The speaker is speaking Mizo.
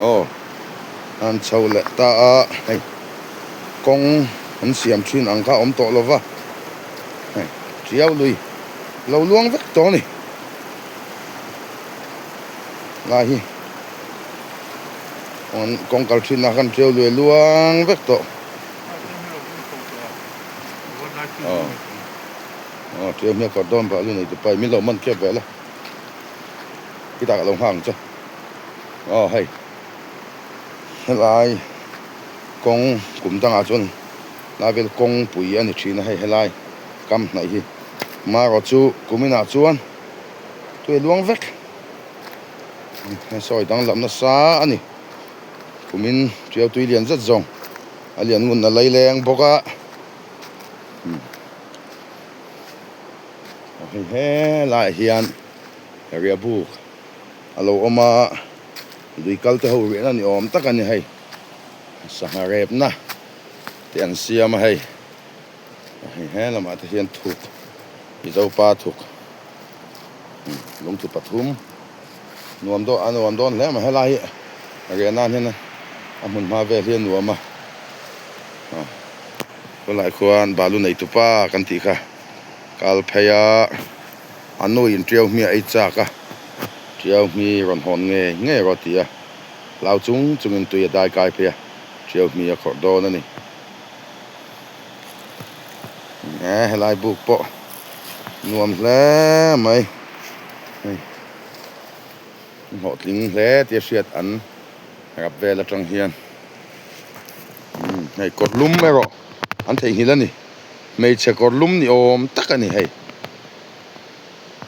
Aw an chho leh ta a, hei kawng an siam thin ang kha a awm tawh lova, hei tiau lui lo luang vek tawh a ni. Lai hi kawng kal thin ah khan tiau lui a luang vek tawh. Aw aw tiau hmel kawr dawn pah lu nei tupa in min lo man kep ve la, khitah ka lo nghak ang che. Aw hei helai kawng kum dangah chuan lai vel kawngpui a ni thin a hei helai kam hnaih hi marawh chu kuminah chuan tui a luang vek sawi danglam nasa a ni kumin tiau tui lian zet zawng a lian ngun a laileng bawk a hei helaiah hian riahbuk. A lo awm a, lui kal te ho riahna ni awm tak a ni hei, sangha repna te an siam a hei, hei he lamah te hian thuk Mizopa thuk lungthu pathum nuam dawn a nuam dawn hle mai helai hi riah nan hian a hmun hma vel hi a nuam a, khawlai khuan balu nei tupa kan tih kha kal phei a. A nuin Tiau hmi a ei chak a, Tiau hmi rawn hawn nge nge rawh a ti a, hlau chung chungin tui a dai kai phei a, Tiau hmi a khawrh dawn a ni. E helai buk pawh nuam hle mai, hei hlawhtling hle tia hriat an rap vel atang hian hei kawrlum erawh an theihnghilh a ni, hmeichhe kawrlum ni awm tak a ni hei.